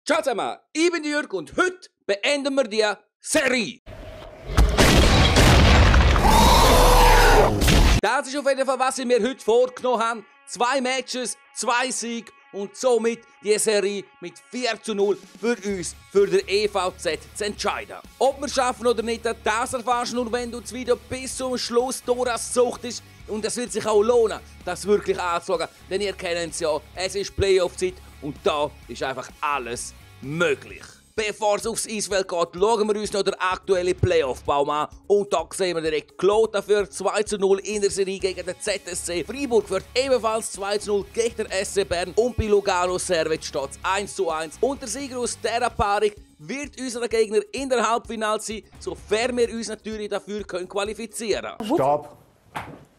Ciao zusammen, ich bin Jürg und heute beenden wir die Serie. Das ist auf jeden Fall, was wir mir heute vorgenommen haben. 2 Matches, 2 Siege und somit die Serie mit 4:0 für uns, für den EVZ zu entscheiden. Ob wir es schaffen oder nicht, das erfährst du nur, wenn du das Video bis zum Schluss durchsuchtest. Und es wird sich auch lohnen, das wirklich anzuschauen, denn ihr kennt es ja, es ist Playoff-Zeit und da ist einfach alles möglich. Bevor es aufs Eisfeld geht, schauen wir uns noch den aktuellen Playoff-Baum an. Und da sehen wir direkt Kloten für 2:0 in der Serie gegen den ZSC. Freiburg führt ebenfalls 2:0 gegen den SC Bern. Und bei Lugano Servet steht es 1:1. Und der Sieger aus dieser Paarung wird unser Gegner in der Halbfinale sein, sofern wir uns natürlich dafür qualifizieren können. Stopp!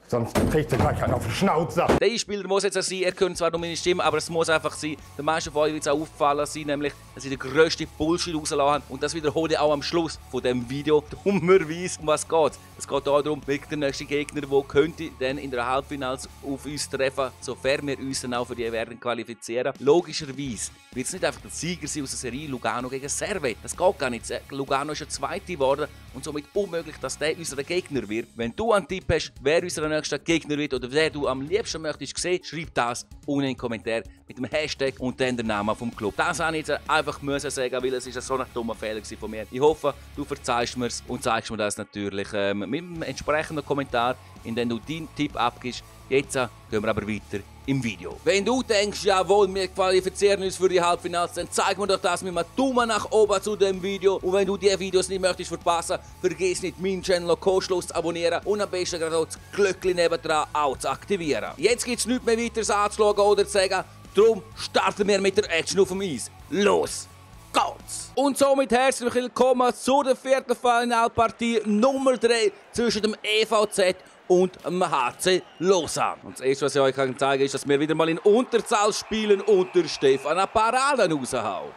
Sonst kriegt ihr gleich einen auf die Schnauze. Der Spieler muss jetzt sein, er hört zwar nur meine Stimme, aber es muss einfach sein. Den meisten von euch wird es auch auffallen sein, nämlich, dass ich den grössten Bullshit rausgelassen habe. Und das wiederhole ich auch am Schluss von diesem Video. Dummerweise, um was geht. Es geht darum, wegen der nächsten Gegner, der könnte dann in der Halbfinale auf uns treffen, sofern wir uns dann auch für die werden qualifizieren. Logischerweise wird es nicht einfach der Sieger sein aus der Serie Lugano gegen Servet. Das geht gar nicht. Lugano ist ja Zweite geworden und somit unmöglich, dass der unser Gegner wird. Wenn du einen Tipp hast, wer unser nächster Gegner wird oder wer du am liebsten möchtest sehen, schreib das unten in den Kommentar mit dem Hashtag und dann der Name vom Club. Das habe ich jetzt einfach müssen sagen, weil es ist so ein dummer Fehler von mir. Ich hoffe, du verzeihst mir es und zeigst mir das natürlich mit dem entsprechenden Kommentar, in dem du deinen Tipp abgibst. Jetzt gehen wir aber weiter im Video. Wenn du denkst, jawohl, wir qualifizieren uns für die Halbfinals, dann zeig mir doch das mit einem Daumen nach oben zu dem Video. Und wenn du diese Videos nicht möchtest verpassen, vergiss nicht, meinen Channel kostenlos zu abonnieren und am besten gerade auch das Glöckchen nebendran auch zu aktivieren. Jetzt gibt es nichts mehr weiter anzuschauen oder zu sagen, darum starten wir mit der Action auf dem Eis. Los geht's! Und somit herzlich willkommen zu der vierten Finalpartie Nummer 3 zwischen dem EVZ und dem HC Lausanne. Und das erste, was ich euch zeigen kann, ist, dass wir wieder mal in Unterzahl spielen und der Stefan eine Parade raushaut.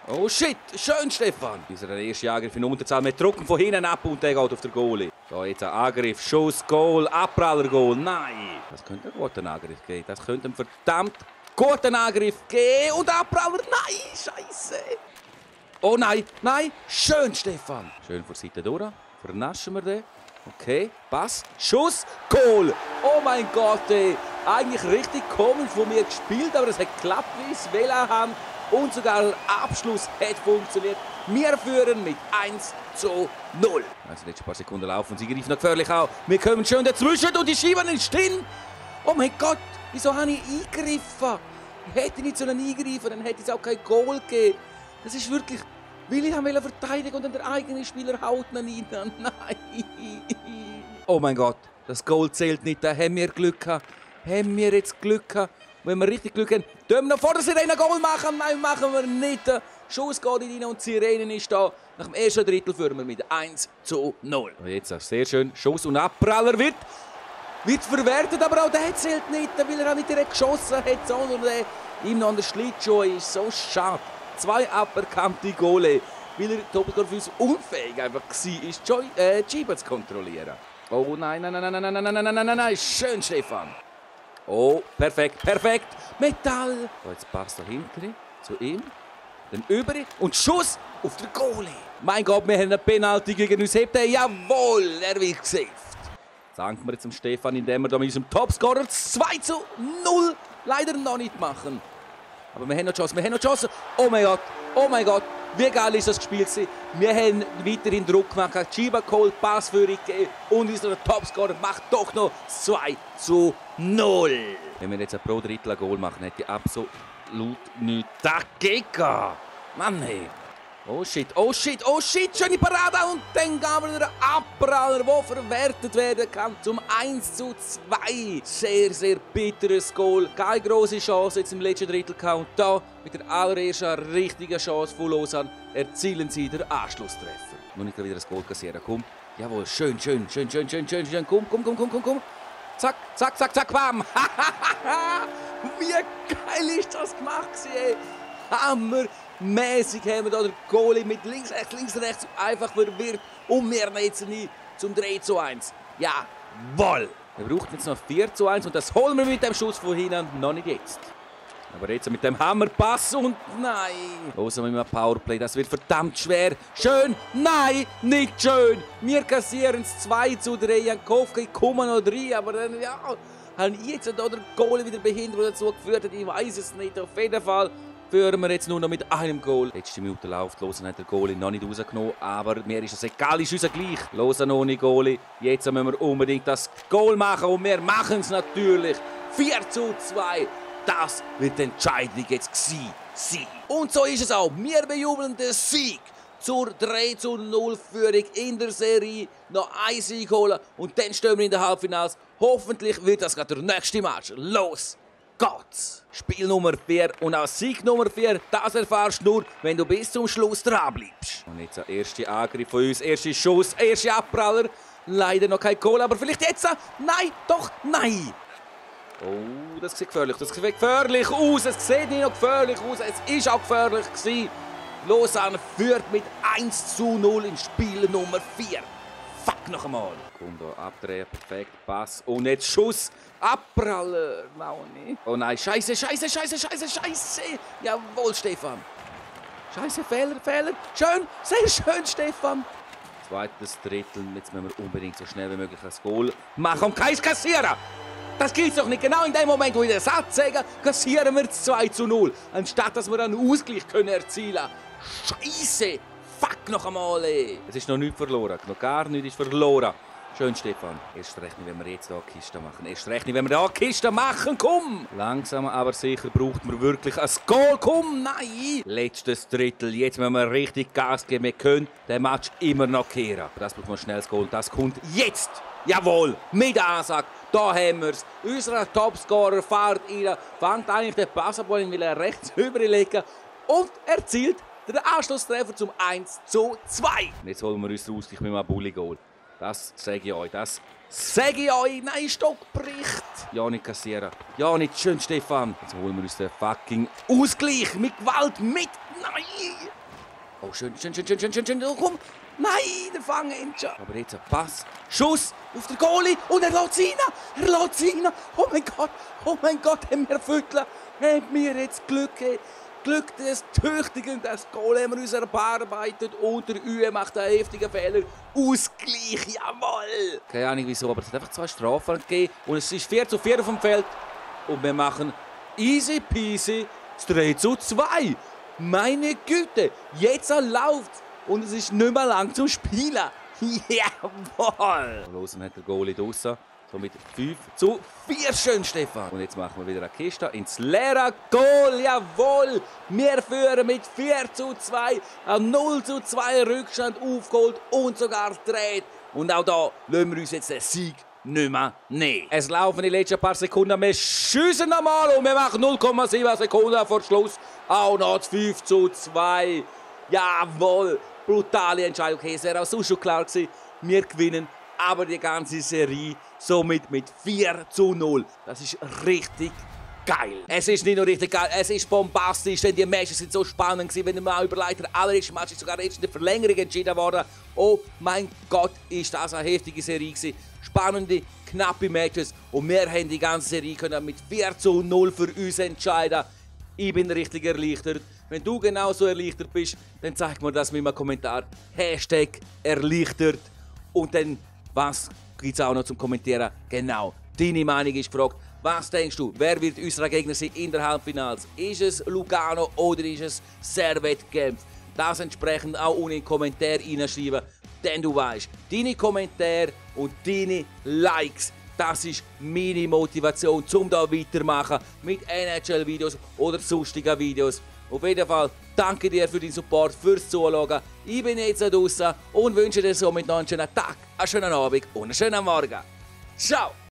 Oh shit, schön Stefan. Dieser erste Angriff in Unterzahl. Wir drücken von hinten ab und der geht auf den Goalie. So, jetzt ein Angriff, Schuss, Goal, Abpraller, Goal. Nein, das könnte einen guten Angriff geben. Das könnte einen verdammt guten Angriff geben. Und Abpraller, nein, scheiße. Oh nein, nein, schön Stefan. Schön von der Seite durch. Vernaschen wir den. Okay, Pass, Schuss, Goal! Oh mein Gott, ey. Eigentlich richtig komisch von mir gespielt, aber es hat geklappt, wie es wollen haben. Und sogar der Abschluss hat funktioniert. Wir führen mit 1:0. Also letzte paar Sekunden laufen und sie greifen noch gefährlich auf. Wir kommen schön dazwischen und die Scheibe ist drin. Oh mein Gott, wieso habe ich eingegriffen? Hätte ich nicht eingreifen sollen, dann hätte es auch kein Goal gegeben. Das ist wirklich... Weil ich wollte verteidigen und dann der eigene Spieler haut ihn rein. Nein. Oh mein Gott, das Goal zählt nicht. Da haben wir Glück gehabt. Haben wir jetzt Glück gehabt? Wenn wir richtig Glück haben, dürfen wir noch vor der Sirene ein Goal machen? Nein, machen wir nicht. Der Schuss geht rein und die Sirene ist da. Nach dem ersten Drittel führen wir mit 1:0. Und jetzt sehr schön. Schuss und Abpraller wird verwertet, aber auch der zählt nicht, weil er auch nicht direkt geschossen hat, sondern ihm noch an der Schlittschuh ist. So schade. 2 aberkannte Goalie, weil er doppelt für uns unfähig einfach war, die Scheibe zu kontrollieren. Oh nein, nein, nein, nein, nein, nein, nein, nein, nein, nein, schön Stefan. Oh, perfekt, perfekt, Metall. So, jetzt passt er hinten zu ihm, dann über und Schuss auf den Goalie. Mein Gott, wir haben eine Penalty gegen uns, hebt er, jawohl, er wird gesaved. Danken wir jetzt dem Stefan, indem wir da mit unserem Topscorer 2:0 leider noch nicht machen. Aber wir haben noch Chance, wir haben noch Chance. Oh mein Gott, wie geil ist das gespielt gewesen. Wir haben weiterhin Druck gemacht, Chiba geholt, Passführung gegeben und unser Topscorer macht doch noch 2:0. Wenn wir jetzt ein pro Drittel ein Goal machen, hätte ich absolut nichts dagegen. Mann, hey. Oh shit, oh shit, oh shit, schöne Parade und dann gab wir den Abpraller, der verwertet werden kann zum 1:2. Sehr, sehr bitteres Goal. Keine grosse Chance jetzt im letzten Drittel gehabt. Und da mit der allerersten richtigen Chance von Lausanne erzielen sie den Anschlusstreffer. Noch nicht wieder das Goal kassieren, komm. Jawohl, schön. Komm. Zack, zack, zack, zack, bam. Wie geil ist das gemacht, ey. Hammermäßig haben wir da den Goalie mit links, rechts einfach verwirrt. Und wir jetzt nie zum 3:1. Jawohl! Wir brauchen jetzt noch 4:1 und das holen wir mit dem Schuss von hinten noch nicht jetzt. Aber jetzt mit dem Hammerpass und nein. Los mit einem Powerplay, das wird verdammt schwer. Schön, nein, nicht schön. Wir kassieren es 2:3. Jankowski kommen noch 3, aber dann, ja, haben jetzt oder der Goal wieder behindert, der dazu geführt hat. Ich weiß es nicht. Auf jeden Fall führen wir jetzt nur noch mit einem Goal. Letzte Minute läuft, Lausanne hat der Goalie noch nicht rausgenommen, aber mir ist es egal, ist unser gleich. Lausanne ohne Goalie. Jetzt müssen wir unbedingt das Goal machen und wir machen es natürlich. 4:2. Das wird die Entscheidung jetzt sein. Und so ist es auch. Wir bejubeln den Sieg zur 3:0-Führung in der Serie. Noch einen Sieg holen und dann stehen wir in den Halbfinals. Hoffentlich wird das gerade der nächste Match. Los geht's! Spiel Nummer 4 und auch Sieg Nummer 4, das erfährst du nur, wenn du bis zum Schluss dran bleibst. Und jetzt der erste Angriff von uns, erster Schuss, erster Abpraller. Leider noch kein Goal, aber vielleicht jetzt. Nein, doch, nein! Oh, das sieht gefährlich aus. Es sieht nicht noch gefährlich aus. Es ist auch gefährlich gewesen. Lausanne führt mit 1:0 im Spiel Nummer 4. Fuck noch einmal. Komm da, abdrehen, perfekt, Pass. Und jetzt Schuss, Abpraller. Nein, oh nein, Scheiße. Jawohl, Stefan. Scheiße, Fehler. Schön, sehr schön, Stefan. Zweites Drittel. Jetzt müssen wir unbedingt so schnell wie möglich ein Goal machen und keins kassieren. Das gilt doch nicht. Genau in dem Moment, wo ich den Satz sage, kassieren wir 2:0. Anstatt dass wir einen Ausgleich erzielen können. Scheisse! Fuck noch einmal, ey. Es ist noch nichts verloren. Noch gar nichts ist verloren. Schön, Stefan. Erst recht nicht, wenn wir jetzt hier eine Kiste machen. Erst recht nicht, wenn wir hier eine Kiste machen. Komm! Langsam, aber sicher braucht man wirklich ein Goal. Komm, nein! Letztes Drittel. Jetzt müssen wir richtig Gas geben. Wir können den Match immer noch kehren. Das braucht man schnell das Goal. Das kommt jetzt! Jawohl! Mit Ansage. Da haben wir es. Unser Topscorer fährt rein, fängt eigentlich den Passabball, will er rechts überlegen und erzielt den Anschlusstreffer zum 1:2. Und jetzt holen wir uns den Ausgleich mit einem Bulli-Goal. Das sage ich euch. Nein, Stock bricht. Ja, nicht kassieren. Ja, nicht schön, Stefan. Jetzt holen wir uns den fucking Ausgleich mit Gewalt mit. Nein. Oh, schön. Oh, komm. Nein, der Fang endlich. Aber jetzt ein Pass. Schuss auf den Goalie und er lässt ihn rein. Oh mein Gott, haben wir Viertel. Haben wir jetzt Glück. Glück des Tüchtigen. Das Goal haben wir uns erarbeitet und der Ue macht einen heftigen Fehler. Ausgleich, jawohl. Keine Ahnung wieso, aber es hat einfach 2 Strafen gegeben. Und es ist 4:4 auf dem Feld. Und wir machen easy peasy das 3:2. Meine Güte, jetzt läuft es. Und es ist nicht mehr lang zum Spielen. Jawohl! Lausanne hat der Goalie draussen. Somit 5:4. Schön, Stefan. Und jetzt machen wir wieder eine Kiste ins leere Goal. Jawohl! Wir führen mit 4:2. Ein 0:2 Rückstand aufgeholt und sogar gedreht. Und auch da lassen wir uns jetzt den Sieg nicht mehr nehmen. Es laufen die letzten paar Sekunden. Wir schiessen nochmal und wir machen 0,7 Sekunden vor Schluss. Auch noch 5:2. Jawohl! Brutale Entscheidung. Okay, es wäre auch so schon klar gewesen, wir gewinnen, aber die ganze Serie somit mit 4:0. Das ist richtig geil. Es ist nicht nur richtig geil, es ist bombastisch, denn die Matches sind so spannend gewesen, wenn man mal überlegt, der allererste Match ist sogar jetzt in der Verlängerung entschieden worden. Oh mein Gott, ist das eine heftige Serie gewesen. Spannende, knappe Matches und wir haben die ganze Serie können mit 4:0 für uns entscheiden. Ich bin richtig erleichtert. Wenn du genauso erleichtert bist, dann zeig mir das mit einem Kommentar. #erleichtert. Und dann, was gibt es auch noch zum Kommentieren? Genau, deine Meinung ist gefragt. Was denkst du, wer wird unser Gegner sein in der Halbfinals? Ist es Lugano oder ist es Servette Genf? Das entsprechend auch unten in den Kommentar reinschreiben. Denn du weißt, deine Kommentare und deine Likes, das ist meine Motivation, um da weitermachen mit NHL-Videos oder sonstigen Videos. Auf jeden Fall danke dir für deinen Support, fürs Zuschauen. Ich bin jetzt draußen und wünsche dir somit noch einen schönen Tag, einen schönen Abend und einen schönen Morgen. Ciao!